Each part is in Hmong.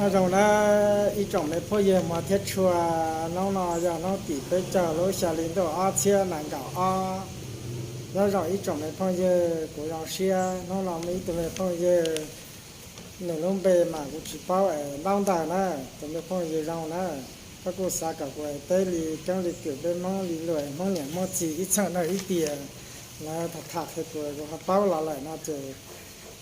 Nyob zoo na ib tsoom me phooj ywg hmov thiab tshua, hnub no yog hnub tim peb caug lub xya hli ntuj ob txhiab nees nkaum ob. Nyob zoo ib tsoom me phooj ywg, kuv zoo siab hnub no muaj ib tug me phooj ywg, nws lub npe mas kuv tsis paub es ntaub ntawv na, tus me phooj ywg zoo na, koj kuj xav kom kuv teb li keeb li kwm peb Hmoob li lus Hmoob niam Hmoob txiv ib txheej dab ib tias, lawv tham tham qhia kuv, kuv ho paub los lawm no ces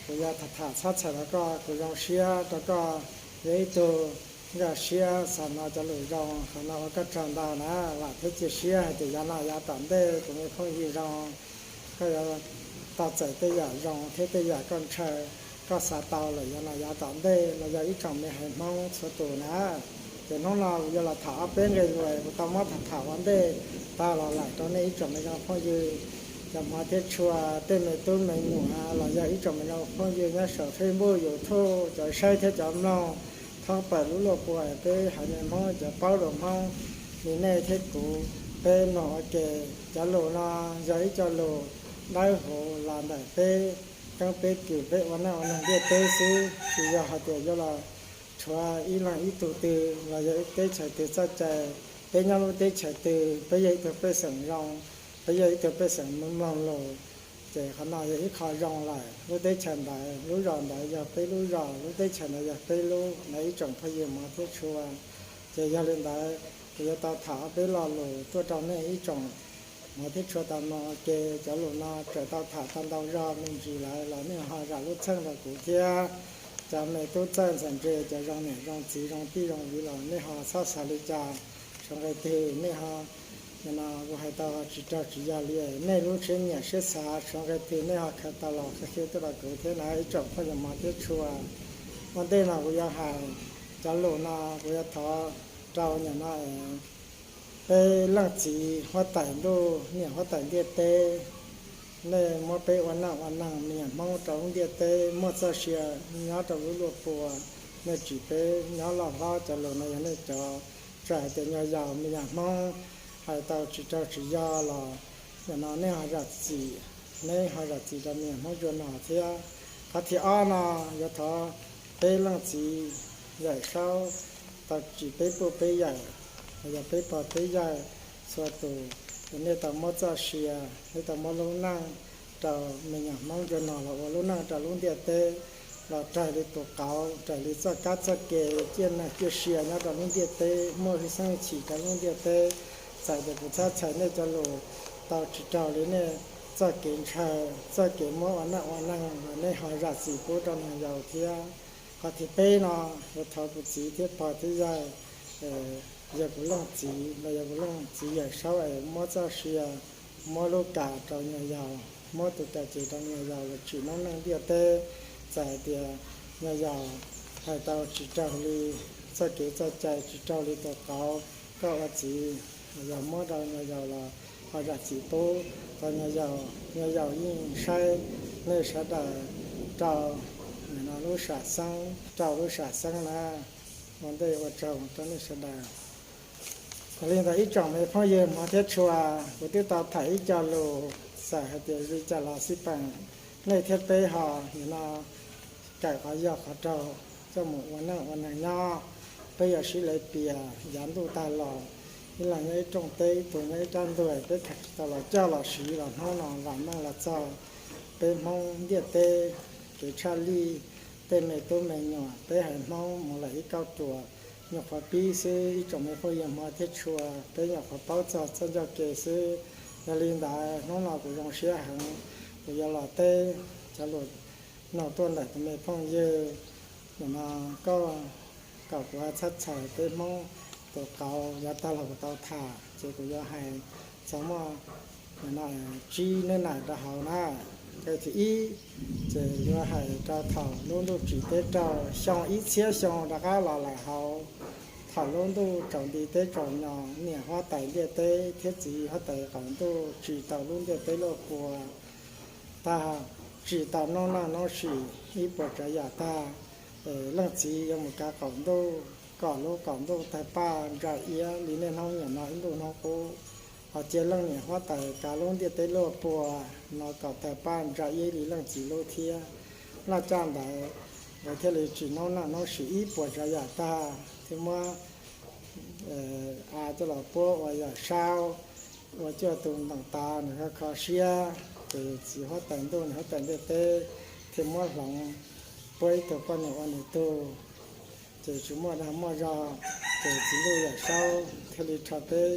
kuv yuav tham tham txhob txhais rau koj, kuv zoo siab rau koj. Yog ib tug nkag siab xav hnov cov lus zoo, qhov no ua koj tsaug ntau na, vam thiab cia siab hais tias yav no yav tom ntej tus me phooj ywg zoo, koj yuav tau txais tej yam zoo thiab tej yam koj ntshaw, koj xav tau lawm yav no yav tom ntej los yog ib tsoom me haiv Hmoob txhua tus na. Ces hnub no kuv yuav los tham ob peb nqe lus kuv tau muab tham tham ua ntej tag los lawm rau nej ib tsoom me zoo phooj ywg, cov hmov thiab tshua, tej me tub me nyuam los yog ib tsoom me zoo phooj ywg nyob saum Facebook, YouTube, cov saib thiab cov mloog thoob plaws lub luaj puas peb haiv neeg Hmoob, cov paub lus Hmoob li nej thiab kuv, peb mloog ua ke. Cov lus no yog ib co lus dawb huv los ntawm peb keeb peb kwm peb ua neej ua neeg ntiaj teb xwb, tsis yog hais tias yuav los rhuav ib leeg ib tug twg los yog ib teb chaws twg txoj cai, peb nyob lub teb chaws twg peb yog ib tug pej xeem zoo, peb yog ib tug pej xeem mloog lus, ces qhov no yog ib qho zoo lawm. Lub teb chaws ntawd lub zos ntawd yog peb lub zos, lub teb chaws ntawd yog peb lub na ib tsoom phooj ywg hmov thiab tshua. Ces yog li ntawd kuv yuav tau tham ob peb lo lus tuaj rau nej ib tsoom hmov thiab tshua tau mloog ua ke. Cov lus no txawm tau tham tau ntau zog me ntsis lawm los nej ho zam lub txheej rau kuv thiab. Cov me tub txawj ntxhais ntse, cov zoo niam zoo txiv zoo tij zoo viv los nej ho txhob xav li cas, suav nqe twg nej ho, no kuv hais tau tsis raug tsis yog li nej lub siab nyiam siab xav, suav nqe twg nej ho khaws tau los qhia qhia tuaj rau kuv thiab na ib tsoom phooj ywg hmov thiab tshua. Ua ntej no kuv yuav hais cov lus no, kuv yuav thov rau nim no peb leej txiv huab tais ntuj, niam huab tais ntiaj teb, nej muab peb ua neej ua neeg me nyuam Hmoob rau lub ntiaj teb muaj txoj sia nyob rau lub luaj puas, nej tsim peb nyob loj hlob. Cov lus no yog nej cov, txawm hais tias nyuag yaus me nyuam Hmoob hais tau tsis raug tsis yog los nim no nej ho zam txim, nej ho zam txim rau me nyuam Hmoob ntsuag no thiab. Qhov thib ob no yuav thov peb leej txiv Yawm Saub tau tsim peb puj peb yawm, los yog peb pog peb yawg txhua tus, nej tau muab txoj sia, nej tau muab lub neej rau me nyuam Hmoob ntsuag no los ua lub neej rau lub ntiaj teb, los raws li tus qauv, raws li txoj kab txoj ke, ciaj neeg ciaj sia nyob rau lub ntiaj teb, muaj hwj xeeb hwj chim rau lub ntiaj teb. Txawm tias kuv txhob txhais nej cov lus tau tsis raug li nej txoj kev ntshaw, txoj kev muab ua neej ua neeg los nej ho zam txim pub rau nyuag yaus thiab. Qhov thib peb no yuav thov kuv txiv thiab pog thiab yawg, yog kuv leej txiv los yog kuv leej txiv Yawm Saub es muab txoj sia, muab lub kam rau nyuag yaus, muab tus cawm ces rau nyuag yaus los tsim noob neej ntiaj teb. Txawm hais tias nyuag yaus hais tau tsis raug li txoj kev txoj cai, tsis raug li tus qauv, koj ua txiv los yog muab rau nyuag yaus los ho zam txim pub rau nyuag yaus. Nyuag yaus yeej saib nej sawv daws rau lub sam xeeb, rau lub sam xeeb na. Ua ntej ua tsaug rau nej sawv daws. Yog li ntawd ib tsoom me phooj ywg hmov thiab tshua, kuv twb tau tham ib co lus, txawm hais tias zoo li cas los xij peem nej thiab peb ho nim no kawm qhov yog qhov raug coj mus ua neej ua neeg nyob. Peb yuav sib laiv pias yav ntuj tag los, ib leeg nyob ib rooj teb, ib tug nyob ib rab ntug, peb khaws tsis tau los coj los siv los hnub no vam meej los txog peb Hmoob ntiaj teb kev tshaj lij, tej me tub me nyuam peb haiv Hmoob mus lawm ib kauj ruam, nyuam qhuav pib xwb ib tsoom me phooj ywg hmov thiab tshua, peb nyuam qhuav paub txog txoj ncauj ke xwb. Yog li ntawd hnub no kuv zoo siab heev, kuv yuav los teb cov lus no tuaj ntawm tus me phooj ywg. Nim no koj kom kuv txhob txhais peb Hmoob tus qauv, yav tag los kuv tau tham ces kuv yuav hais txog muaj tsib neb nawm rau hauv na. Nqe thib ib, ces yuav hais rau thaum lub ntuj tsim teb raug xyoo ib txhiab xyoo rov qab los lawm hauv. Thaum lub ntuj tsaus nti teb tsaus nyo, niam huab tais ntiaj teb thiab txiv huab tais qaum ntuj tsim tau lub ntiaj teb luaj puas tag, tsim tau noob neej noob sim ib puas tsav yam tag, leej txiv yuav mus kav qaum ntuj, kom lub qaum ntuj tawg paj ntsa iab li niaj hnub niam no ib ntuj hnub qub. Ho cia leej niam huab tais kav lub ntiaj teb luaj puas no kom tawg paj ntsa iab li leej txiv lub thiab. Laj caj ntawd nkawd thiaj li tsim noob neej noob sim ib puas tsav yam tag thiab muab a coj los puab ua yam saub, ua cuaj tus ntoos tav nws kho kho siab. Ces txiv huab tais ntuj nws huab tais ntiaj teb thiaj muab hloov puab ib tug poj niam ua nws tug. Ces tsis muaj dag muaj zog, ces txiv ntuj yawm saub thiaj li rho peb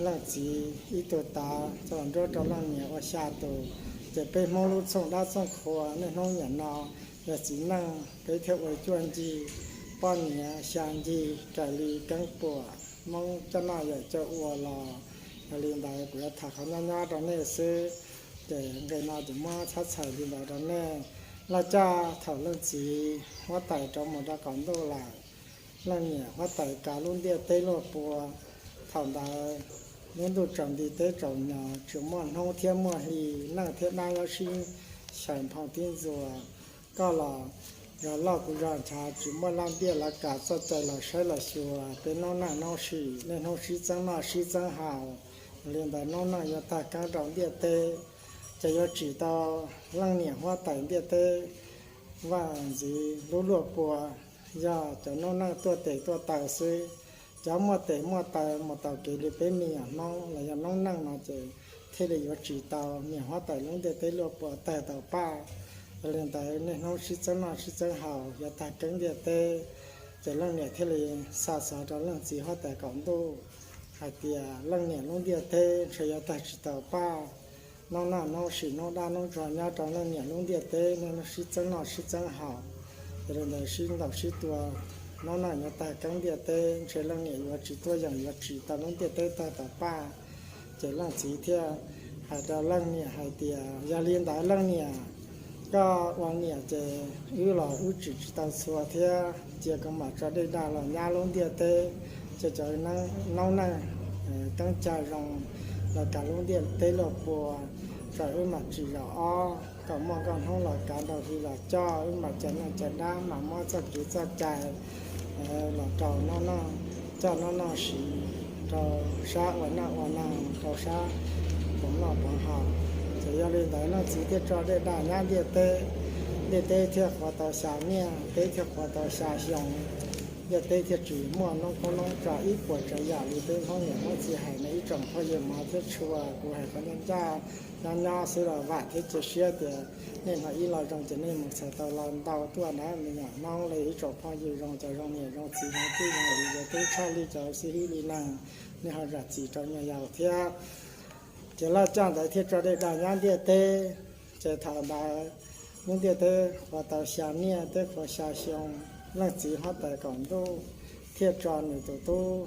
leej txiv ib tug tav coj los nruab rau leej niam ua xya tus. Ces peb Hmoob lub txooj dab txooj qhua niaj hnub niam no yog txiv neej peb thiaj ua cuaj ncig, poj niam xya ncig, raws li keeb puam Hmoob coj noj yawm coj ua los. Yog li ntawd kuv yuav tham qhov nyob nyob rau nej xwb, ces nqe no ces muab txhab txhais li ntawd rau nej. Laj caj thaum leej txiv huab tais rov mus rau qaum ntuj lawm, leej niam huab tais kav lub ntiaj teb luaj pua. Thaum ntawd lub ntuj tsaus nti teb tsaus nyo, tsuas muaj hnub thiab muaj hli, neej thiab dab nyob sib xyaw nphau tib ntxuas. Koj los zog loj kuv zog ntshav, tsis muaj laj ntiaj laj kav txoj cai los saib los xyuas peb noob neej noob sim, niaj hnub sib txeeb noj sib txeeb haus. Yog li ntawd noob neej yuav tag keeb rau ntiaj teb, ces yuav tsim tau leej niam huab tais ntiaj teb Vaj Ntxiv lub luaj pua. Yog cov noob neej tuaj tes tuaj taw xwb, cov muaj tes muaj taw mus taus kev li peb me nyuam Hmoob los yog noob neej no ces thiaj li yuav tsim tau niam huab tais lub ntiaj teb luaj pua tawg tau paj. Yog li ntawd niaj hnub sib txeeb noj sib txeeb haus yuav tag keeb ntiaj teb, ces leej niam thiaj li xa xov rau leej txiv huab tais qaum ntuj hais tias leej niam lub ntiaj teb ntshe yuav tawg tsis tau paj. Noob neej noob sim noob dab noob ntsuag nyob rau leej niam lub ntiaj teb, niaj hnub sib txeeb noj sib txeeb haus, yog li ntawd sib ntaus sib tua, noob neej yuav tag keeb ntiaj teb, ntshe leej niam yuav tsis tuaj yeem yuav tsim tau lub ntiaj teb tawg tau paj. Ces leej txiv thiaj hais rau leej niam hais tias, yog li ntawd leej niam, koj ua niam ces wb los wb tsim tsis tau txhua thiab, cia kuv mam tso dej dag los nyab lub ntiaj teb, ces cov noob neej keeb cag zoo los kav lub ntiaj teb luaj pua, tso wb mam tsim zaum ob kom muaj nkauj hnub los kav nrau hli los coj, wb mam cov neej cov dab mam muab txoj kev txoj cai los rau noob neej, coj noob neej siv rau sab ua neej ua noog, rau sab pov noj pov haus. Ces yog li ntawd leej txiv thiaj tso dej dag nyab ntiaj teb, ntiaj teb thiaj qhuav tau xya niaj, teb thiaj qhuav tau xya xyoo, ntiaj teb thiaj tsis muaj noob koob noob tsav ib puas tsav yam li peb Hmoob niam Hmoob txiv hais no. Ib tsoom phooj ywg mov thiab tshua, kuv hais qhov ncaj ncaj nyob nyob xwb los vam thiab cia siab tias nej hnov ib lo zoo ces nej mus txhais tau lo ntau tuaj na me nyuam Hmoob los yog ib tsoom phooj ywg zoo cov zoo niam zoo txiv zoo tub zoo li yog tub tshaj li cov xib hwb li neeg, nej ho zam txim rau nyuag yaus thiab. Ces laj caj ntawd thiaj tso dej dag nyab ntiaj teb. Ces thaum ntawd lub ntiaj teb qhuav tau xya niaj teb qhuav xya xyoo, leej txiv huab tais qaum ntuj thiaj tso nws tus tub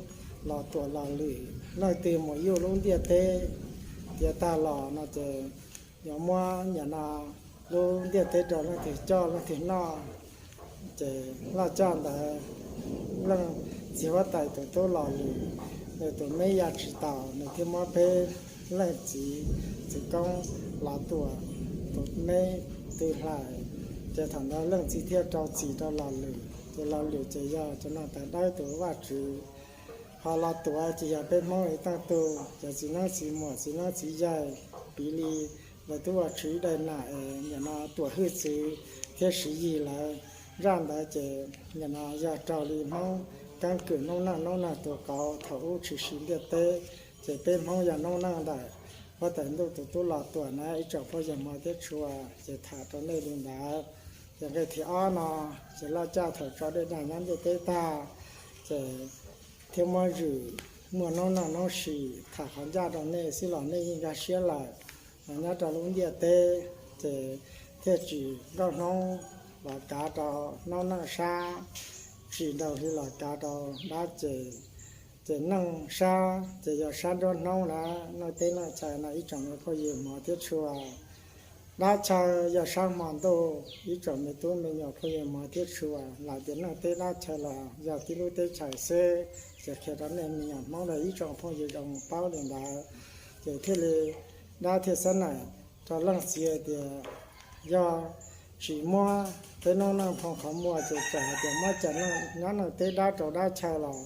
Los Tuam Los Lwm, leej twg mus yuj lub ntiaj teb tiav tag los no ces yuav muab nim no lub ntiaj teb rau leej twg coj leej twg noj. Ces laj caj ntawd leej txiv huab tais tus tub Los Lwm, nws tus meb ya tsis taus, nws thiaj muab peb leej txiv txiv koob Los Tuam tus meb tw hlais. Ces thaum ntawd leej txiv thiaj rau txim rau Los Lwm, ces Los Lwm ces yog cov neeg tawv dawb tus Vajtswv. Ho Los Tuam ces yog peb Hmoob ib teej tug, cov txiv neeb txiv muam txiv neeb txiv yaig, piv li lawv twb ua tshwv daim nam es nim no Tuam Hwj Txwv thiab Siv Yig lawv zaj ntawd ces nim no yog raug li Hmoob keeb kwm noob neej noob neeg tus qauv thaum ub tshwm sim ntiaj teb. Ces peb Hmoob yog noob neej ntawm huab tais ntuj tus tub Los Tuam na ib tsoom phooj ywg mov thiab tshua, ces tham rau nej li ntawd. Ces nqe thib ob no, ces laj caj thaum tso dej dag nyab ntiaj teb tag, ces thiab muab zwm muaj noob neej noob sim tham qhov ncaj rau nej xwb los nej yeej nkag siab lawm. Nyob rau lub ntiaj teb, ces thiaj tsim nkauj hnub los kav rau noob neej sab, tsim nraug hli los kav rau dab ces, ces neej sab ces yog sab nruab hnub na, neej teb neej chaw no ib tsoom me phooj ywg mov thiab tshua. Dab chaw yog sab hmo ntuj, ib tsoom me tub me nyuam phooj ywg mov thiab tshua. Lam tias neej teb dab chaw los yog tib lub teb chaws xwb, ces qhia rau nej me nyuam Hmoob los ib tsoom phooj ywg zoo paub li ntawd. Ces thiaj li dab thiaj xab nam rau leej txiv hais tias yog tsis muab peb noob neej nphoo qhov muag ces txawm hais tias muab cov neej nyob neej teb dab rau dab chaw los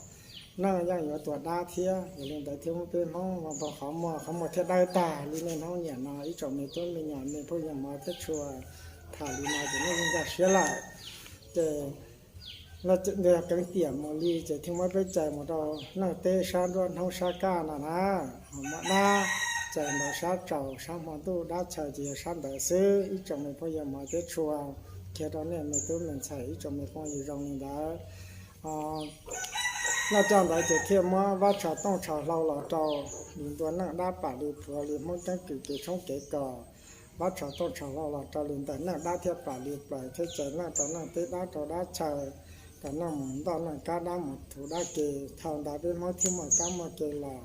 neej yeej yuav tua dab thiab. Yog li ntawd thiaj muab peb Hmoob nphoo qhov muag, qhov muag thiaj dawb tag li nej hnub niam no ib tsoom me tub me nyuam me phooj ywg mov thiab tshua. Tham li no ces nej yeej nkag siab lawm. Ces nws yog keeb tiam mus li ces thiaj muab peb cais mus rau neej teb sab nruab hnub sab kaj no na, muab dab cais ntawd sab tsaus sab hmo ntuj, dab chaw ces yog sab ntawd xwb. Ib tsoom me phooj ywg mos thiab tshua, qhia rau nej me tub me ntxhais ib tsoom me phooj ywg zoo li ntawd. Noj coj ntawd ces thiaj muab vab tsho tooj tsho hlau los rau li ntua neej dab pam li plhuav li Hmoob keeb kwm kev tshoob kev kos. Vab tsho tooj tsho hlau los rau li ntawm neej dab thiaj pam li plaws thiab cais neej rau neej teb dab rau dab chaw, kom neej mus ntoj neej kab dab mus thuv dab ke. Thaum ntawd peb Hmoob thiaj muaj kab muaj ke los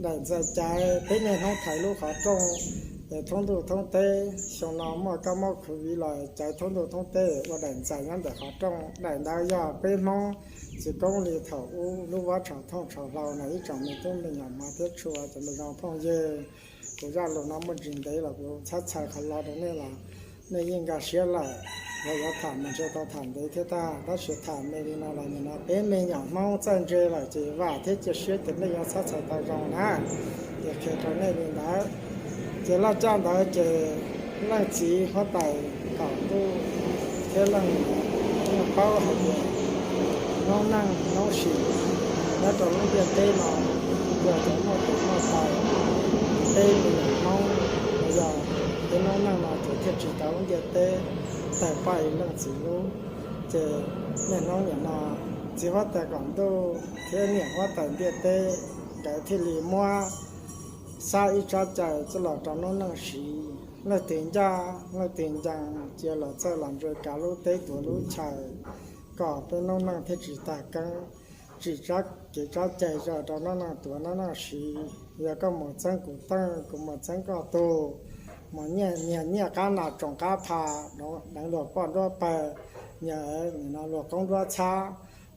daim ntxais caiv peb niaj hnub thaiv lub qhov rooj. Es thoob ntuj thoob teb xyoo no muaj kab mob khuv viv los caiv thoob ntuj thoob teb ua daim ntxais nyob ntawm qhov rooj. Daim ntawd yog peb Hmoob txiv koob li thaum ub lub vab tsho tooj tsho hlau na ib tsoom me tub me nyuam mos thiab tshua cov me zoo phooj ywg. Kuv zaj lus no muaj ntsis ntev los kuv txhab txhais qhov lo rau nej los nej yeej nkag siab lawm. Yog yuav tham mas ntshe tau tham ntev thiab tag, tab sis tham me li no los nim no peb me nyuam Hmoob txawj ntse lawm ces vam thiab cia siab tias nej yuav txhab txhais tau zoo na. Ces qhia rau nej li ntawd. Ces laj caj ntawd ces leej txiv huab tais kaum ntuj thiab leej niam yeej paub hais tias noob neej noob sim nyob rau lub ntiaj teb no yog cov muaj tus muaj tais, peb me nyuam Hmoob los yog peb noob neej no ces thiaj tsis tau lub ntiaj teb tawg paj li leej txiv lub. Ces niaj hnub nim no txiv huab tais kaum ntuj thiab niam huab tais ntiaj teb nkawd thiaj li muab xa ib tsab cai coj los rau noob neej siv. Leej twg ncaj leej twg ncees cia los txawj los ntse kav lub teb tuav lub chaw, kom peb noob neej thiaj tsis tag keeb. Tsim tsab kev tsab cai zog rau noob neej tuav noob neej siv. Yog koj mus txeeb kuv teej, kuv mus txeeb koj tug, mus nyiag nyiag qab nas tsoos qab pha, deev luag poj nruab pawg, nyiag nim no luag qoob nruab txhab.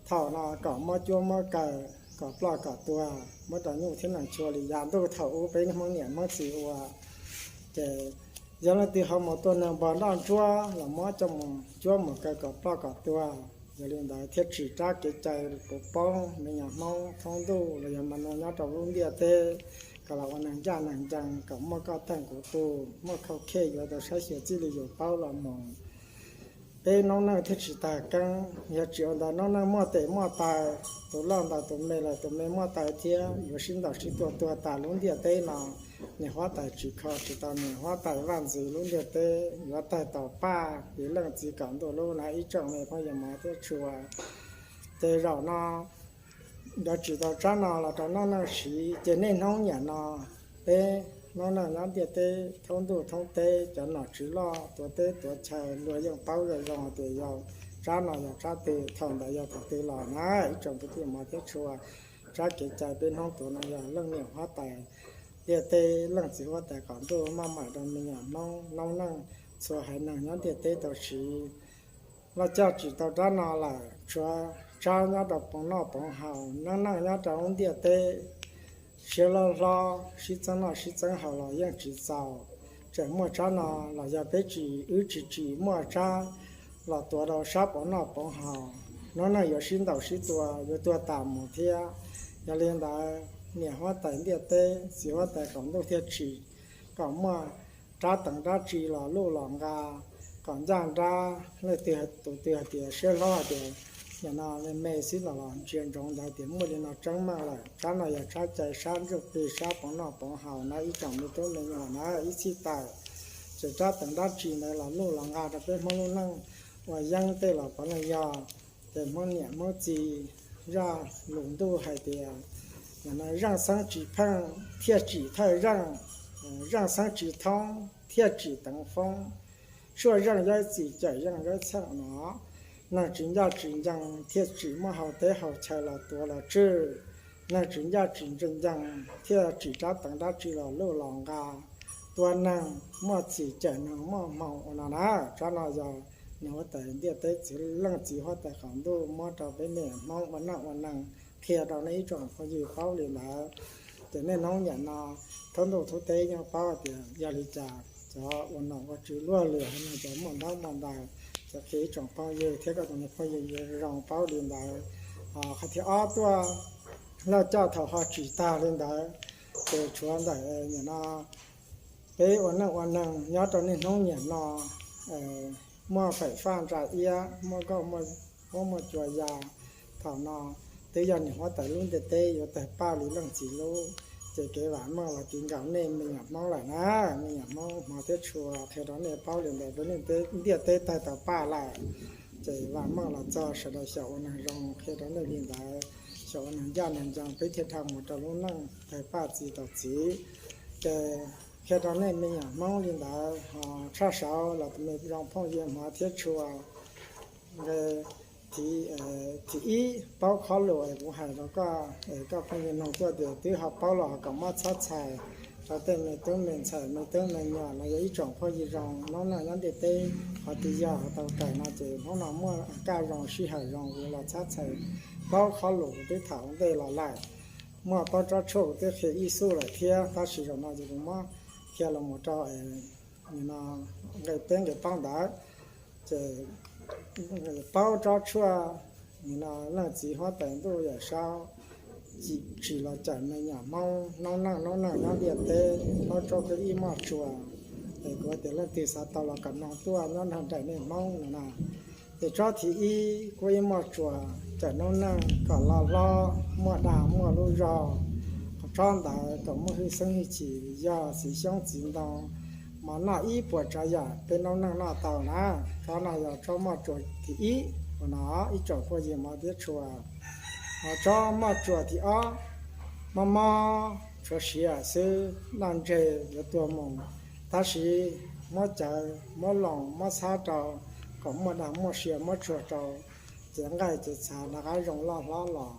Thaum no kom muab cuab muab kaw, kom ploj kom tuag, muab rau nyuj thiab nees chua li yav ntuj thaum ub peb Hmoob niam Hmoob txiv ua. Ces yog leej twg ho mus tua neeg npog nroj ntsuab los muab coj mus cuab mus kaw kom ploj kom tuag. Yog li ntawd thiaj tsim rab kev cai puv poob me nyuam Hmoob thoob ntuj los yog mas nua nyob rau lub ntiaj teb, kom los ua neeg ncaj neeg ncees, kom muaj koj teej kuv tug, muaj khau khej yuav tau saib xyuas txij li yus paub los mus. Peb noob neej thiaj tsis tag keeb. Yog tsis ua ntawd noob neej muaj tes muaj taw, tus loj ntaus tus me los tus me muaj taw thiab, yuav sib ntaus sib tua tuag tas lub ntiaj teb no. Niam huab tais tsis kho tsis tau niam huab tais vaj ntxwv lub ntiaj teb, yuav tawg tau paj vim leej txiv kaum ntuj lub na ib tsoom me phooj ywg mos thiab tshua. Ces zaum no nkawd tsim tau tsab no los rau noob neej siv, ces niaj hnub nim no peb noob neej nyob ntiaj teb thoob ntuj thoob teb cov nom tswv loj tuav teb tuav chaw luag yeej paub zoo zoo tias yog tsab no yog tsab twg, thaum ntawd yog thaum twg los na ib tsoom kwv tij mos thiab tshua. Tsab kev cai peb hnub tuav no yog leej niam huab tais ntiaj teb leej txiv huab tais qaum ntuj maj mam rau me nyuam noob neej txhua haiv neeg nyob ntiaj teb tau siv. Laj caj tsim tau rab no lawm, tshuav tsab nyob rau poov noj poov haus, noob neej nyob rau lub ntiaj teb siab loj hlob sib txeeb noj sib txeeb haus los yeej tsis txaus. Tseem muaj tsab no los yog peb tsis, wb tsis tsim muaj tsab los tuav rau sab poov noj poov haus, noob neej yuav sib ntaus sib tua yuav tuag tas mus thiab. Yog li ntawd niam huab tais ntiaj teb txiv huab tais qaum ntuj thiaj tsim kom muaj rab teev rab tsi los luj los nqa, kom ncaj nrab. Leej twg tus twg hais tias siab hlob hais tias nim no me me xwb los los ntsia ntsoov ntawd tias muaj li no tseeb meej lawm. Tsab no yog tsab cai sab ntsuj plig sab poov noj poov haus na ib tsoom me tub me nyuam na ib txhij tawm. Ces tsab teev rab tsi ntawd los luj los nqa rau peb Hmoob lub neej ua yeeb tej los puav leej yog. Ces Hmoob niam Hmoob txiv zaj lus ntuj hais tias, nim no zeej xeeb tsis pheej thiaj tsim thawj zeej, zeej xeeb tsis thoob thiaj tsim teev foob, suaj zeej yawb txim cawm zeej yawb txheej no. Neeg tsis ncaj tsis ncees thiaj tsim muaj hau teb hau chaw los tuav los tswj, neeg tsis ncaj tsis ncees thiaj tsim rab teev rab tsi los luj los nqa, tua neeg muaj txim cawm neeg muaj hmoo ua no na. Tsab no yog niam huab tais ntiaj teb txiv leej txiv huab tais qaum ntuj muab rau peb niam Hmoob ua neej ua neeg, qhia rau nej ib tsoom phooj ywg paub li ntawd. Ces niaj hnub nim no thoob ntuj thoob teb yeej paub tias yog li cas cov ua nom ua tswv luaj lwm haiv neeg cov muaj ntaub muaj ntawv, cov qhia ib tsoom phooj ywg thiab koj tus niag phooj ywg zoo paub li ntawd. Qhov thib ob tuaj, laj caj thaum ho tsim tag li ntawd, ces tshuav ntawm nim no peb ua neej ua neeg nyob rau niaj hnub nim no, muaj faim faj ntsa iab, muaj nkauj muaj huab muaj cua ya. Thaum no twb yog niam huab tais lub ntiaj teb yuav tawg paj li leej txiv lub. Ces kev vam meej los ti nkaus nej me nyuam Hmoob lawm na, me nyuam Hmoob hmov thiab tshua, qhia rau nej paub li ntawd, peb lub ntiaj teb tawg tau paj lawm. Ces vam meej los txog sawv daws xyaum ua neeg zoo, qhia rau nej li ntawd, xyaum ua neeg ncaj neeg ncees peb thiaj dhau mus rau lub neej tawg paj txi tau txiv. Ces qhia rau nej me nyuam Hmoob li ntawd, ho tshaj saud los tus me zoo phooj ywg hmov thiab tshua, nqe thib ib, paub qhob lus es kuv hais rau koj, koj phooj ywg noog tuaj tias twb ho paub los ho kom muab txhob txhais rau tej me tub me ntxhais me tub me nyuam los yog ib tsoom phooj ywg zoo noob neej nyob ntiaj teb, qhov twg yog ho tau kawm no ces hnub no muaj kaj zoo sij hawm zoo kuv los txhob txhais paub qhob lus kuv twb tham ua ntej los lawm. Muaj paub tsob tshuaj kuv twb qhia ib xub lawm thiab, tab sis zaum no ces kuv muab qhia los mus rau nqe peb nqe plaub ntawd. Ces paub tsob tshuaj, nim no leej txiv huab tais ntuj Yawm Saub tsim los cawm me nyuam Hmoob noob neej noob neej nyob ntiaj teb, paub tsob thib ib moj tsuas. Es kuv tias leej twg xav tau los kom noog tuaj nyob nrog nraim nej Hmoob no na. Ces tsob thib ib kuj ib moj tsuas cawm noob neej kom loj hlob muaj dag muaj lub zog. Tsob ntawd kom muaj hwj xeeb hwj chim yog txiv xyoob txiv ntoo, mov noj ib puas tsav yam peb noob neej noj tau na. Tsob no yog tsob moj tsuas thib ib uas no ib tsoom phooj ywg hmov thiab tshua. Ho tsob moj tsuas thib ob, mob mob tshuav siav xwb, noj ntseg yuav tuag mus, tab sis muab cawv muab loos muab txhab rau kom muaj dag muaj sia muab tsuag rau, ces nqaij ces txhav rov qab zoo loj hlob los.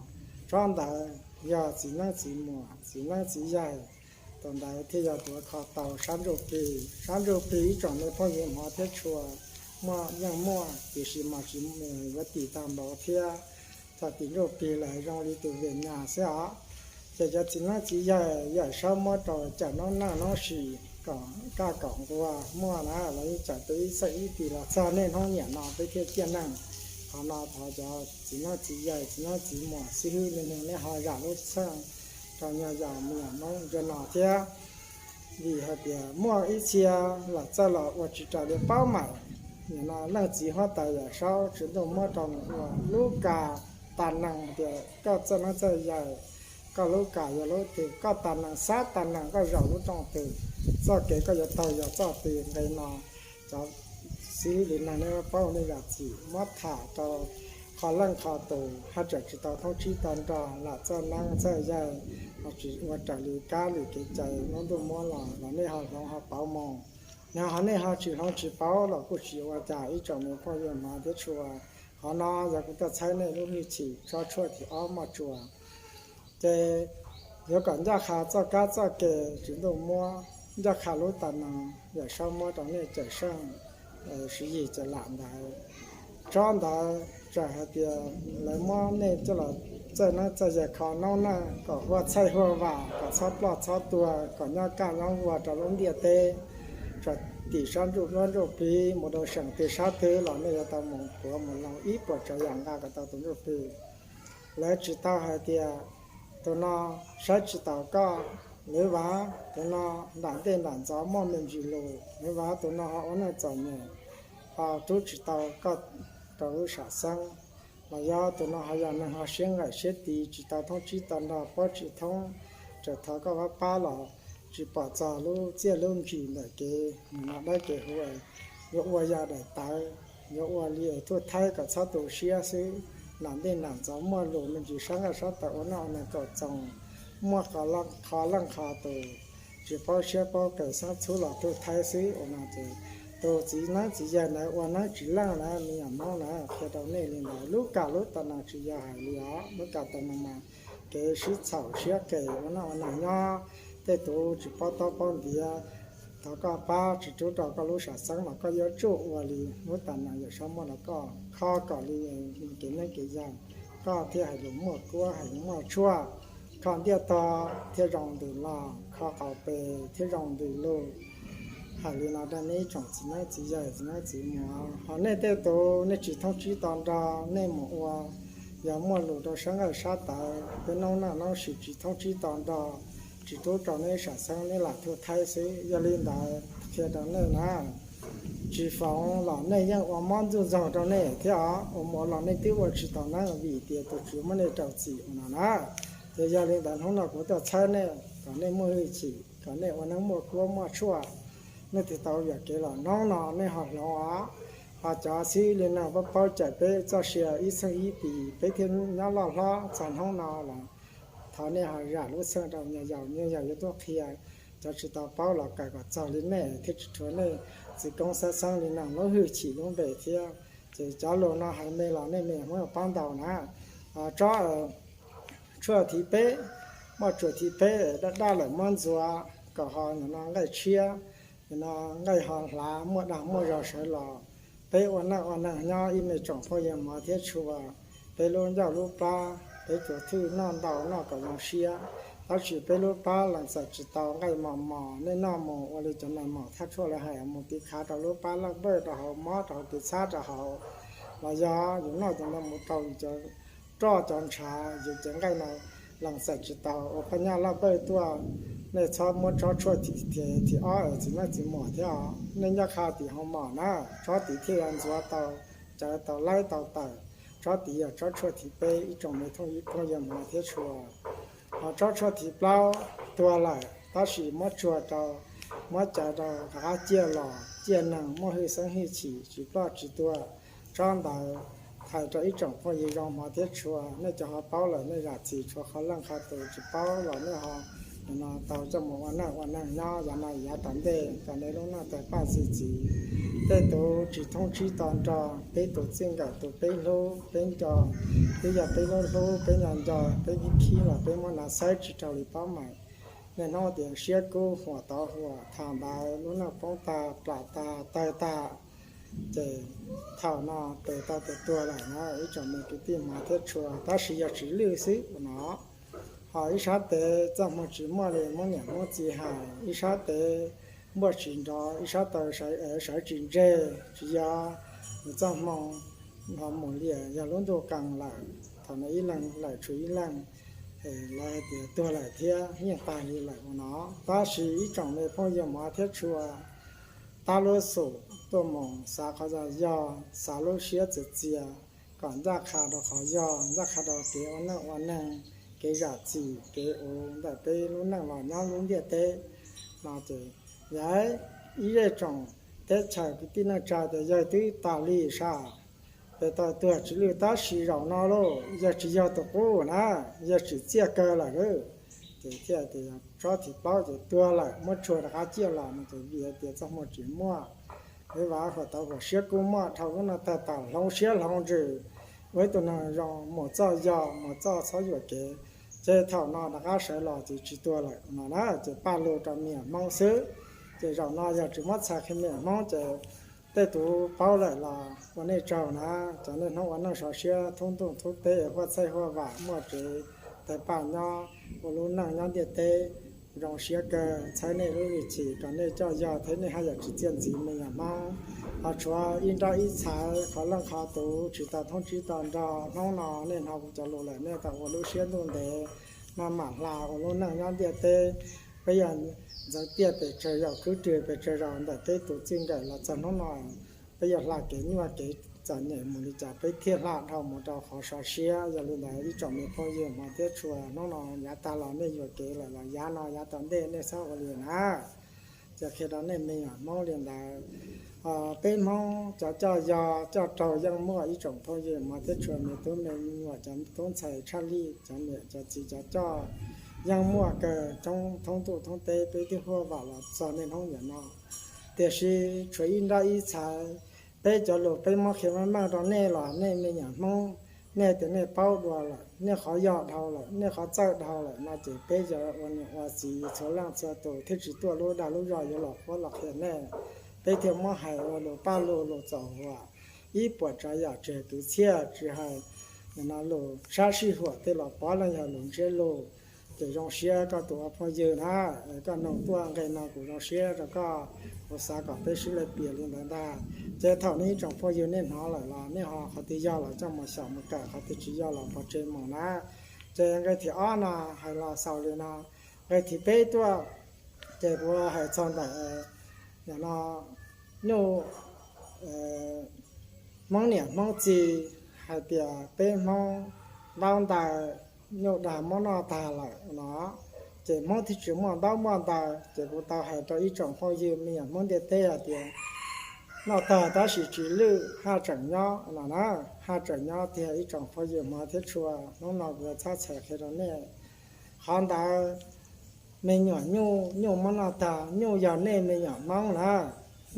Tsob ntawd yog txiv neeb txiv muam txiv neeb txiv yaig, tus ntawd thiaj yog tus kho tau sab ntsuj plig. Sab ntsuj plig ib tsoom me phooj ywg hmov thiab tshua, muaj yeej muaj tiam sis mas tsis yuav tim tag npaum thiab. Txog tim ntsuj plig lawm zoo li tus Vias Nyas xwb os. Ces cov txiv neeb txiv yaig Yawm Saub muab rau cawm noob neej noob sim kom kaj kom nquag muaj na, los yeej cawm tau ib txhiab ib tis los txog niaj hnub niam no peb thiaj ciaj neeg. Qhov no thov cov txiv neeb txiv yaig txiv neeb txiv muam xib hwb li neeg nej ho zam lub txheej rau nyuag yam me nyuam Hmoob ntsuag no thiab. Vim hais tias muaj ib txhia los txawj los ua tsis raws li paub mas, nim no leej txiv huab tais Yawm Saub tswv ntuj muab rau nws ua lub kas tas nees tias koj txawj neeb txawj yaig, koj lub kas yog lub twg, koj tas nees xab tas nees koj zaum lub rooj twg, txoj kev koj yuav taug yog txoj twg. Nqe no cov xib hwb li neeg nej paub nej zam txim muab tham rau qhov leej qhov tus, haj tseem tsis tau thoob tsib tau nrog lam txawj neeb txawj yaig, ho tsis ua raws li kab li kev cai lub ntuj muab los los nej ho hloov ho pauv mus. Yog ho nej ho tsis hloov tsis pauv los kuj tsis ua cas ib tsoom me phooj ywg hmov thiab tshua. Qhov no yog kuv tuaj txhawb nej lub hwj chim tsob tshuaj thib ob moj tsuas. Ces yuav kom ncaj qha txoj kab txoj ke tswv ntuj muab, ncaj qha lub tas nees Yawm Saub muab rau nej cawm seej, siv yig cawm lam ntawd. Tsob ntawd txawm hais tias lawv muab nej coj los txawj neeb txawj yaig kho noob neej kom huaj txhaij huaj vam, kom txhob ploj txhob tuag, kom nyob kaj nyob vuag rau lub ntiaj teb, txawm tim sab ntsuj ntsuj plig mus rau seem twg sab twg los nej yuav tau mus puav mus loos ib puas tsav yam nqa kom tau tus ntsuj plig. Lawv tsis tau hais tias tus no saib tsis taus koj, lawv vam tus no nram ntej nram ntxov muaj me ntsis lus, lawv vam tus no ho ua neej txom nyem, ho rub tsis tau koj rau lub sam xeeb, los yog tus no ho yog neeg ho siab nqaim siab tis tsis tau thoob tsib tau nrog paub tsis thoob, tseem thov koj pab pab los tsis pom txog lub txiaj lub ntsig ntawm kev mus no dawb kev huv, yuav ua yam daim tawv, yuav ua li thuj thaib kom txhob tu siab xwb. Nram ntej nram ntxov muaj lus me ntsis sab nqaij sab taws ua noj ua neeg kom txoos, muaj qhov leej qhov tus tsis paub siab paub qes xeeb txhub los thuj thaib xwb ua no ces tus txiv neeb txiv yaig ntawd ua neeb tsis leej na me nyuam Hmoob na. Qhia rau nej li ntawd, lub kam lub tas nees tsis yog hais li os, lub kam tas nees mas kev sib txhaum siab qes ua noj ua neeg nyob, tej tus tsis paub tob paub ntiav, thov koj pab tsis rub rau koj lub sam xeeb mas koj yuav tsum ua li lub tas nees Yawm Saub muab rau koj, kho kom li kev neeb kev yaig, koj thiaj hais lus muaj kuab hais lus muaj tshuaj, kho ntiaj tog thiaj zoo ntws los, kho qaum pes thiaj zoo ntws lug. Hais li no rau nej ib tsoom txiv neeb txiv yaig txiv neeb txiv muam, ho nej tej tus nej tsis thoob tsib to nrog nej mus ua, yog muaj lus rau sab nqaij sab tawv, peb noob neej noob sim tsis thoob tsib to nrog, tsis rub rau nej sam xeeb, nej lam thuj thaib xwb. Yog li ntawd qhia rau nej na, tsis foom los nej yeej ua mob ntxuj ntxaug rau nej thiab os, ua mus ua los nej twb ua tsis tau neeb vim tias tus Tswv muab nej rau txim ua no na. Ces yog li ntawd hnub no kuv tuaj txhawb nej kom nej muaj hwj chim, kom nej ua neeb muaj kuab muaj tshuaj, nej thiaj tau yuam kev los hnub no nej ho hloov os. Ho cov xib hwb li no paub paub cawm peb txoj sia ib txheej ib tis peb thiaj nyob loj hlob txog hnub no los thov nej ho zam lub txim rau me nyuam yaus, me nyuam yaus yuav tuaj qhia cov tsis tau paub los kawm kom txog li nej thiaj tsis rhuav nej txiv koob xab xeeb li no lub hwj chim lub npe thiab. Ces cov lus no hais me los nej me Hmoob paub ntau na. Tsob tshuaj thib peb, muaj tsuag thib peb daj daj lawm muab ntxuav kom ho nim no nqaij tshiab, nim no nqaij ho hlav muaj dag muaj zog sawv los. Peb ua neej ua neeg nyob ib me tsoom phooj ywg hmov thiab tshua, peb lub ncauj lub plab peb tsuas thwj noj ntau noj kom zoo siab, tab sis peb lub plab lees txais tsis tau nqaij mos mos, nej noj mus ua li cov nais maum thaj tshuaj lawv hais mus tiv khav rau lub plab laj npawj rau hauv, mob rau hauv, tiv txhab rau hauv, los yog yus noj cov ntawd mus rau yus cov roj cov ntshav, yus cev nqaij no lees txais tsis tau, ua paj nyaj laj npawj tuaj. Nej txhob muab tsob tshuaj thib ob, txiv neej txiv muam thiab os, nej nyob qha tim hoo mom na, tsob tid thiaj yuav ntxuav tau, cawv tau, laib tau tawm. Tsob tid yog tsob tshuaj thib peb, ib tsoom me phooj ywg hmov thiab tshua. Ho tsob tshuaj thib plaub tuag lawm tab sis muab tsuag rau, muab cawv rau rov qab ciaj los ciaj neeg muaj hwj xeeb hwj chim tsis ploj tsis tuag. Tsob ntawd hais rau ib tsoom phooj ywg zoo hmov thiab tshua, nej cov ho paub lawm nej zam txim, tshuav qhov leej qhov tus tsis paub los nej ho nim no tau coj mus ua neej ua neeg nyob yav no yav tom ntej kom nej lub neej tawg paj txi txiv. Tej tus tsis thoob tsib to nrog peb tus txij nkawm tus peb hlub peb nco, twb yog peb lub hlub peb nco nco peb khib khib los peb muab nav xawb tsis raug li paub meem. Niaj hnub tias siab kub huam tod huam, thaum ntawd lub neej poob tag plam tag tawg tag, ces thaum no tes tau tes tuag lawm na ib tsoom me kwv tij hmov thiab tshua, tab sis yog tsis lwj xwb no. Ho ib sab tes txoj hmoo tsis muaj li muab niam muab txiv hais, ib sab tes npuaj tsis nrov, ib sab taw sawv tsis ntseg, tsis yog nws txoj hmoo ho mus liam yog lub ntuj qees lawm, thaum no ib leeg lawm tshuav ib leeg, lawv hais tias tuag lawm thiab yeej tag li lawm ua no. Tab sis ib tsoom me phooj ywg hmov thiab tshua, tab lub xum tuaj mus xav qhov yog yog, xav lub siab txias txias, kom ncaj qha rau qhov yog, ncaj qha rau kev ua neej ua neeg, kev zam txim kev uv ntawm peb lub neej los nyob lub ntiaj teb no ces, yog ib zej tsoom teb chaws kwv tij neej tsa ces yawg twb tas li sas, pem tau tuag tsis lwj, tab sis zaum no lauj yawg tsis yog tus qub na, yawg tsim txiaj kawg lawm lauj. Ces thiaj tias tsob thib plaub ces tuag lawm muab tsuag rov qab ciaj los no ces vim hais tias txoj hmoo tsis muaj, es vam huam tau huam siab kub muaj dhau lub no tag tawm hloov siab hloov ntsws, ua ib tug neeg zoo mus txoj yog mus txoj txhob yuam kev, ces thaum no rov qab sawv los ces tsis tuag lawm no na. Ces paj lug rau me nyuam Hmoob xwb. Ces zaum no yog tsis muab txhais qhia me nyuam Hmoob ces tej tus paub lawm los ua nej tsaug na. Cov niaj hnub ua neej sov siab thoob ntuj thoob teb, huaj txhaij huaj vam muaj tsev tawg paj nyob, ua lub neej nyob ntiaj teb zoo siab kawg, txhawb nej lub hwj chim kom nej coj yog thiab nej haj yam tsis txiaj ntxiv me nyuam Hmoob. Ho tshuav ib nrab ib txhais qhov leej qhov tus tsis tau thoob tsib to nrog, hnub no nej hnov kuv cov lus lawm nej tau ua lub siab ntuj ntev, maj mam hla ua lub neej nyob ntiaj teb. Peb yog ntxeev tiaj pes tsawg zaus, khwb rwg pes tsawg zaus ntawm peb tus txij nkawm los txog hnub no, peb yuav hla kev nyuaj kev txom nyem mus li cas peb thiaj hla dhau mus rau qhov sov siab. Yog li ntawd ib tsoom me phooj ywg hmov thiab tshua, hnub no yav tag los nej yuam kev lawm los yav no yav tom ntej nej txhob ua li na. Ces qhia rau nej me nyuam Hmoob li ntawd. Peb Hmoob cov coj yog coj raug yeej muaj ib tsoom phooj ywg hmov thiab tshua, me tub me nyuam, cov tub ntxhais tshaj lij, cov niam cov txiv cov coj yeej muaj kawg coob thoob ntuj thoob teb, peb twb huaj vam los txog niaj hnub niam no. Tiam sis tshuav ib nrab ib txhais, peb cov lus peb muab qhia meej meej rau nej los nej me nyuam Hmoob, nej tias nej paub dua lawm, nej qhov yog dhau lawm, nej qhov txawj dhau lawm no ces peb cov ua niam ua txiv txhua leej txhua tus thiaj tsis tuaj lub dag lub zog yuav los qhuab los qhia nej. Peb thiaj muab hais ua lus paj lug lus txaus huam, ib puas tsav yam tseg kwv txhiaj tsis hais no lus sab sij huam tej los pov leej yog lus ntsiab lus. Ces zoo siab koj tus ua phooj ywg na, koj nug tuaj nqe no kuv zoo siab rau koj, kuv xav kom peb sib law piav li ntawd ntag. Ces thaum nej ib tsoom phooj ywg nej hnov lawm los nej ho qhov twg yog los coj mus xyaum mus kawm, qhov twg tsis yog los pov tseg mus na. Ces nqe thib ob no hais los xaus li no, nqe thib peb tuaj ces kuv hais txog ntawm no, nyuj Hmoob niam Hmoob txiv hais tias peb Hmoob ntaub ntawv nyuj dag muab noj tag lawm no, ces Hmoob thiaj tsis muaj ntaub muaj ntawv. Ces kuv tau hais rau ib tsoom phooj ywg me nyuam Hmoob ntiaj teb hais tias noj tag tab sis tsis lwj, haj tseem nyob no na, haj tseem nyob tiag ib tsoom phooj ywg Hmoob thiab tshua. Hnub no kuv yuav txhab txhais qhia rau nej qhov ntawd. Me nyuam nyuj, nyuj muab noj tag, nyuj yog nej me nyuam Hmoob na.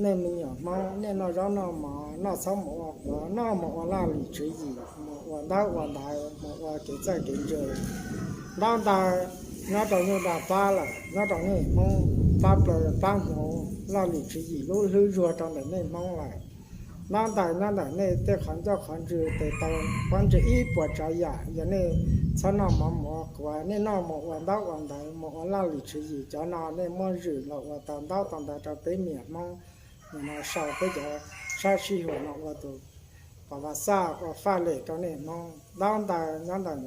Nej me nyuam Hmoob, nej noj zaub noj mov, noj txhob mus ua quav, noj mus ua laj lim tswv yim, mus ua ntaub ua ntawv, mus ua kev txawj kev ntse. Ntaub ntawv nyob rau nyuj dag plab lawm, nyob rau nej Hmoob plab plaws plab hnyuv, laj lim tswv yim lub hlwb zuag rau ntawm nej Hmoob lawm. Ntaub ntawv nyob ntawm nej tej qhov ncauj qhov ntswg, tes taw pob ntseg ib puas tsav yam, yog nej txhob noj mov mus ua quav, nej noj mus ua ntaub ua ntawv, mus ua laj lim tswv yim, cov no nej muab zwm los ua tau ntaub tau ntawv rau peb me nyuam Hmoob. Nim no sau peb cov sab sij huam no ua tus pov vaj xaj ua faj lem rau nej Hmoob. Ntaub ntawv nyob ntawm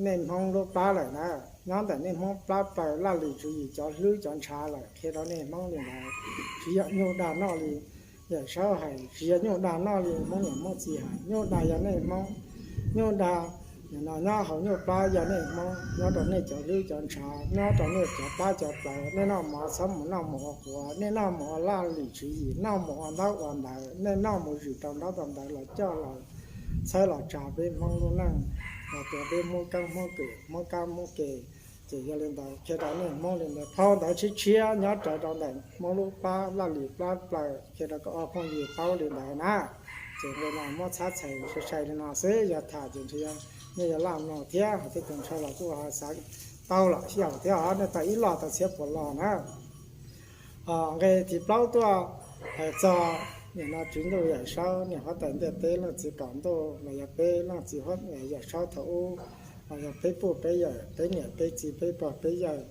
nej Hmoob lub plab lawm na, nyob ntawm nej Hmoob plab plaws laj lim tswv yim cov hlwb cov ntshav lawm, qhia rau nej Hmoob li ntawd. Tsis yog nyuj dag noj li Yawm Saub hais, tsis yog nyuj dag noj li Hmoob niam Hmoob txiv hais. Nyuj dag yog nej Hmoob, nyuj dag nim no nyob hauv nyuj plab yog nej Hmoob, nyob rau nej cov hlwb cov ntshav, nyob rau nej cov plab cov plawv. Nej noj mov txhob mus noj mus ua quav, nej noj mus ua laj lim tswv yim, noj mus ua ntaub ua ntawv, nej noj mus zwm rau ntaub tau ntawv los coj los txhawb los tsa peb Hmoob lub neej, los tuav peb Hmoob keeb Hmoob kwm, Hmoob kab Hmoob ke. Ces yog li ntawd qhia rau nej Hmoob li ntawd, phau ntawv tshiab tshiab nyob rawv rau ntawm Hmoob lub plab laj lim plab plaws, qhia rau kom ob phooj ywg paub li ntawd na. Ces nqe no muab txhab txhais sai sai li no xwb, yog tham ces ntshe nej yuav laj mloog thiab, hos tej tus ntshaw los kuj ho xav tau los xyaum thiab os, nej tau ib los tau txhiab puas los na. Nqe thib plaub tuaj hais txog nim no Tswv Ntuj Yawm Saub niam huab tais ntiaj teb leej txiv kaum ntuj los yog peb leej txiv huab Yawm Saub thaum ub, los yog peb puj peb yawm, peb niam peb txiv, peb pog peb yawg.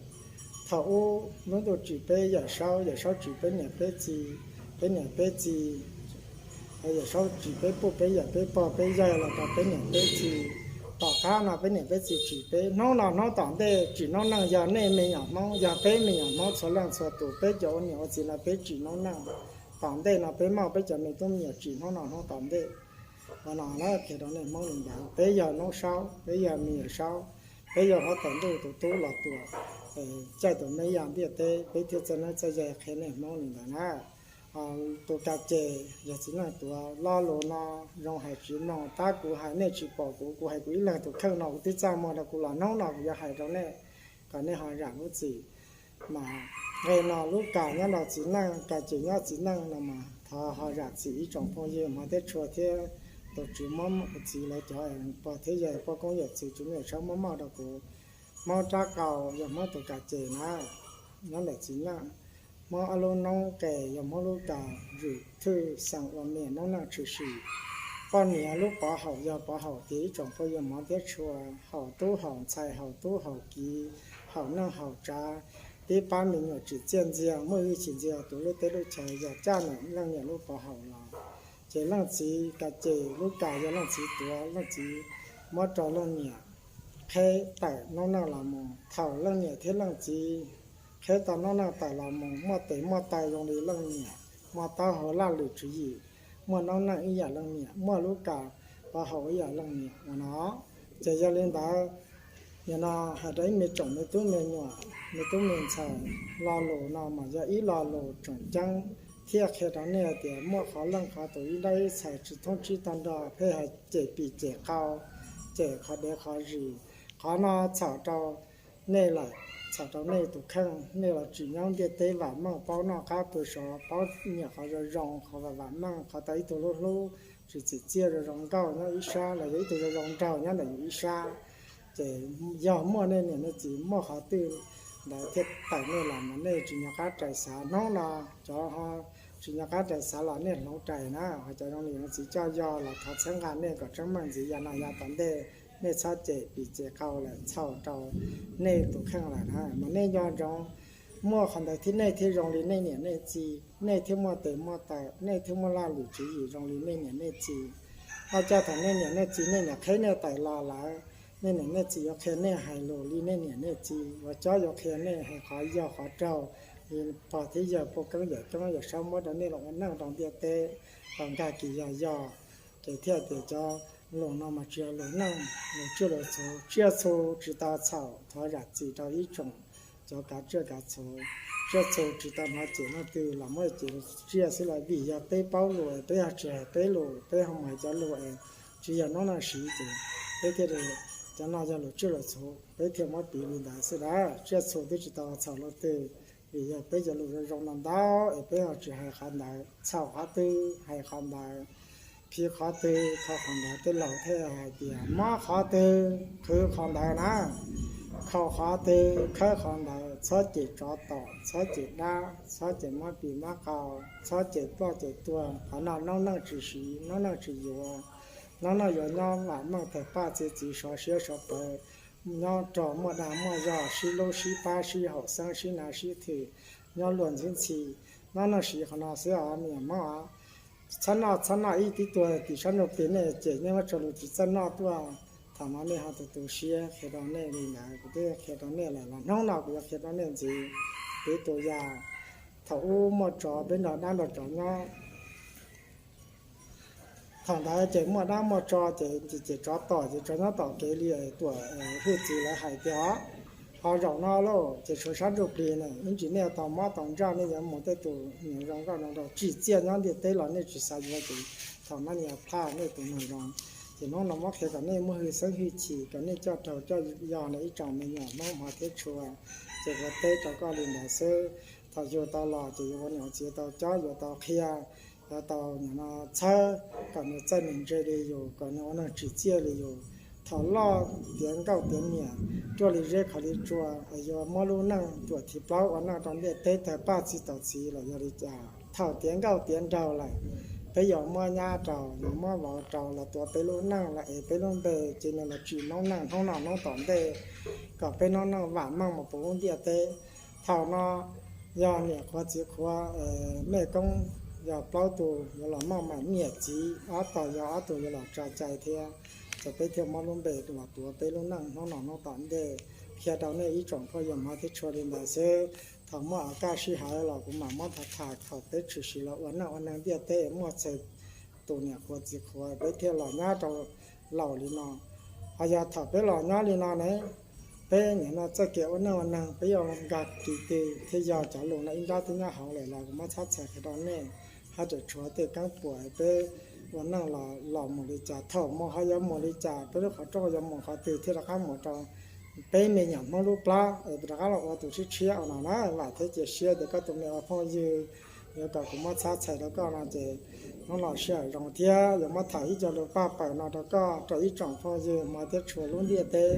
Thaum ub lub ntuj tsim peb Yawm Saub, Yawm Saub tsim peb niam peb txiv, peb niam peb txiv, Yawm Saub tsim peb puj peb yawm, peb pog peb yawg los rau peb niam peb txiv. Tom qab no peb niam peb txiv tsim peb. Hnub no hnub tom ntej tsim noob neej yog nej me nyuam Hmoob, yog peb me nyuam Hmoob txhua leej txhua tus, peb cov ua niam ua txiv no peb tsim noob neej. Tom ntej no peb muaj peb cov me tub me nyuam tsim hnub no hnub tom ntej. Ua no na, qhia rau nej Hmoob li ntawd, peb yog noob Saub, peb yog me nyuam Saub, peb yog huab tais ntuj tus tub los tuam, caij tus me yam ntiaj teb, peb thiaj txawj neeb txawj yaig, qhia nej Hmoob li ntawd na. Tus kas ces yog txiv neej tuav. Lo lus no zoo hais tsis mloog, tab kuv hais nej tsis pom kuv, kuv hais kuv ib leeg tus kheej no kuv twb txaj muag rau kuv los hnub no kuv yuav hais rau nej kom nej ho zam lub txim. Mas nqe no lub kas nyob rau txiv neej, kas ces nyob txiv neej no mas thov ho zam txim ib tsoom phooj ywg hmov thiab tshua thiab tus tswv muab mus, txiv lawv cov pog thiab yawg poj koob yawm txwv tsuv me nyuam Saub muab moj rau kuv. Hmoob rab qau yog Hmoob tus kas ces na, nyob ntawm txiv neej. Hmoob ob lub noob qes yog Hmoob lub kas, zwm thwj xeem ua me noob neej tshwm sim. Poj niam lub pov haum yog pov haum ces ib tsoom phooj ywg hmov thiab tshua, haum tub haum ntxhais, haum tub haum kiv, haum neej haum tsav, tib pab me nyuam tsim txiaj ntxiag muaj hwj chim ntxiag tus lub teb lub chaw yog caj ntawm leej niam lub pov haum los. Ces leej txiv kas ces lub kas yog leej txiv tuav, leej txiv muab rau leej niam qheb tawm noob neej los mus. Thaum leej niam thiab leej txiv qheb tau noob neej tawm los mus, muaj tes muaj taw zoo li leej niam, muaj taub hau laj lwm tswv yim, muaj noob neej ib yam leej niam, muaj lub kas pov haum ib yam leej niam ua no. Ces yog li ntawd, nim no hais rau ib me tsoom me tub me nyuam, me tub me ntxhais, lo lus no mas yog ib lo lus tseem ceeb thiaj qhia rau nej hais tias muaj qhov leej qhov tus, ib dab ib txhais tsis thoob tsib tag nrho, pheej hais cem pim cem qau, cem qhov dev qhov zis. Qhov no txhaum rau nej lawm, txhaum rau nej tus kheej. Nej los tsim nyob ntiaj teb vam meej, paub noj qab pw sov, paub nyiam qhov zoo zoo, qhov vam vam meej, qhov tau ib tug hlub hlub, tsis txim txiaj, zoo zoo nkauj nyob ib sab, los yog ib tug zoo zoo nraug nyob ntawm yus ib sab. Ces yog muaj nej niam nej txiv muaj qhov twg ntawd thiaj tawm nej los mas nej tsis nco qab rais xav. Hnub no cov ho tsis nco qab rais xav los nej hloov rais na, ho cov zoo niam zoo txiv coj yog los thov txhawb nqa nej kom tseeb meej ntxiv, yav no yav tom ntej nej txhob cem pim cem qau lawm, txhaum rau nej tus kheej lawm na. Mas nej nco ntsoov, muaj qhov ntawd thiab nej thiaj zoo li nej niam nej txiv, nej thiaj muaj tes muaj taw, nej thiaj muaj laj lim tswv yim zoo li nej niam nej txiv. Ua cas thaum nej niam nej txiv nej niam qheb nej tawm los lawm, nej niam nej txiv yuav qhia nej hais lus li nej niam nej txiv, yuav cob yuav qhia nej hais qhov yog qhov raug, pog thiab yawg poj keeb yawm koob yawm saub muab rau nej los ua neej rau ntiaj teb, los nkag kis yog yog, ces thiaj tias cov lus no mas tsis yog lus neej, lus tsiaj lus txhu, tsiaj txhu tsis tau txhaum, thov zam txim rau ib tsoom cov kav tsiaj kav txhu. Tsiaj txhu tsis tau hnov cem leej twg los muab cem tsiaj xwb los vim yog peb paub lus es peb ho tsis hais peb lus, peb ho mus hais cov lus es tsis yog hnub no siv ces peb thiaj li, cov no yog lus tsiaj lus txhu peb thiaj muab piv li ntawd xwb dab. Tsiaj txhu twb tsis tau txhaum leej twg, vim yog peb cov lus zoo zoo no ntau es peb ho tsis hais qhov ntawd, txhaum qhov twg hais qhov ntawd, phiv qhov twg kho qhov ntawd. Tej laus thiaj hais tias mob qhov twg qhwv qhov ntawd na, khaum qhov twg khawb qhov ntawd. Txhob cem tsov tom, txhob cem dab, txhob cem mob pis mob qau, txhob cem ploj cem tuag. Qhov no noob neej tsis siv, noob neej tsis yuav. Noob neej yuav nyob vam meej tawg paj txi txiv sov siab sov pawv, nyob rau muaj dag muaj zog, sib hlub sib pab sib haum xeeb sib nav sib thwm, nyob luag ntxhwb ntxhi. Noob neej siv qhov no xwb os me nyuam Hmoob os. Txhob noj txhob noj ib tib tuag tim sab nraud plig nej cem nej muab tso lus tsis txawj noj tuaj. Thaum no nej ho tus tu siab qhia rau nej li ntawd, kuv twb qhia rau nej lawm los hnub no kuv yuav qhia rau nej ntxiv. Kuv tus yam, thaum ub muaj tsov, peb nrog dab nrog tsov nyob. Thaum ntawd ces muaj dab muaj tsov ces, ces tsov tom ces tsov nyob tom kev li tuam hwj txwv lawv hais tiag os. Ho zaum no lauj ces tshuav sab ntsuj plig ne, ib ntsis nej tau mob tau ntsaj nej yuav mus tej tus niam zoo nkauj zoo nraug tsim txiaj nyob ntiaj teb los nej tsis xav yuav ces thaum no nej yuav plhaj nej tus neeg zoo. Ces hnub no muab qhia kom nej muaj hwj xeeb hwj chim, kom nej coj raug coj yog na ib tsoom me nyuam Hmoob hmov thiab tshua. Ces kuv teb rau koj li ntawd xwb. Thaum yug tau los ces yuav ua niam txiv tau cob yuav tau qhia, yuav tau nim no txhawb kom nws txawj nws ntse li yus, kom nws ua neeg tsim txiaj li yus. Thaum loj tiav nkauj tiav nyiam, ruaj li zeb khov li tsua, yuav muab lub neej cuam thib plaub ua neej rau ntiaj teb tawg paj txi taus txiv los yog li cas. Thaum tiav nkauj tiav nraug lawm, peb yuav muab nyab rau, yuav muab vauv rau los tuav peb lub neej los ev peb lub npe, ces nws los tsim noob neej hnub no hnub tom ntej, kom peb noob neej vam meej mus puv lub ntiaj teb. Thaum no yog niam qhuav txiv qhuav, mej koob yog plaub tus yuav los maj mam niam txiv, ob tog yog ob tug yuav los tso cai thiab. Ces peb thiaj muab lub npe los tuav peb lub neej hnub no hnub tom ntej. Qhia rau nej ib tsoom phooj ywg hmov thiab tshua li ntawd xwb. Thaum muaj kaj sij hawm los kuv mam muab tham tham thaum peb tshwm sim los ua neej ua neeg ntiaj teb muaj txog tus niam qhuav txiv qhuav peb thiaj los nyob rau laus li no. Ho yog thaum peb los nyob li no ne, peb nim no txoj kev ua neej ua neeg peb yuav nkag ris twg thiaj yog cov lus no ib nrab twb nyob hauv lawm los kuv muab txhab txhais qhia rau nej. Hab tseem tshuav tej keeb puam peb ua neej los mus li cas, thaum mus ho yuav mus li cas, peb lub qhov rooj yuav mus qhov twg thiaj rov qab mus rau peb me nyuam Hmoob lub plab es rov qab los ua tus tshiab tshiab no na. Vam thiab cia siab tias koj tus me ua phooj ywg yuav kom kuv muab txhab txhais rau koj no ces hnub no sij hawm zoo thiab yuav muab tham ib co lus paj pawg no rau koj rau ib tsoom phooj ywg hmov thiab tshua lub ntiaj teb.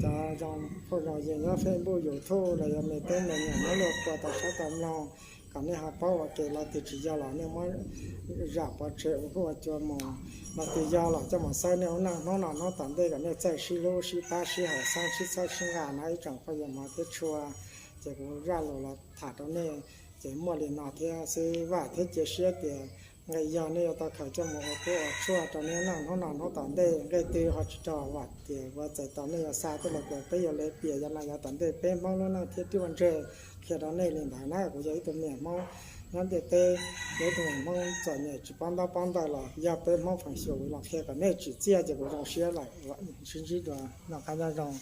Cov zoo phooj zoo ywg nyob Facebook, YouTube los yog me tub me nyuam nyob luag pua tau saib tau mloog, kom nej ho paub ua ke. Los twg tsis yog los nej muab zam pov tseg ua huj ua cua mus. Los twg yog los coj mus xawb nej ua neej hnub no hnub tom ntej kom nej txawj sib hlub sib pab sib haum xeeb sib txhawb sib nqa na ib tsoom phooj ywg hmov thiab tshua. Ces kuv zaj lus los tham rau nej ces muaj li no thiab xwb. Vam thiab cia siab tias nqe yog nej yuav tau khaws coj mus ua puab ua tshuaj rau nej ua neej hnub no hnub tom ntej. Nqe twg ho tsis raug vam tias ua txais tos nej yuav xa tuaj los tias peb yuav le piam yog no yav tom ntej peb Hmoob lub neej thiab tib ua ntseg. Qhia rau nej li ntawd na, kuv yog ib tug me nyuam Hmoob nyob ntiaj teb, yog ib tug me nyuam Hmoob txom nyem tsis paub ntaub paub ntawv los yog peb Hmoob feem xyuam los qhia kom nej tsim txiaj ces kuv zoo siab lawm. Sib ntsib dua, noj qab nyob zoo.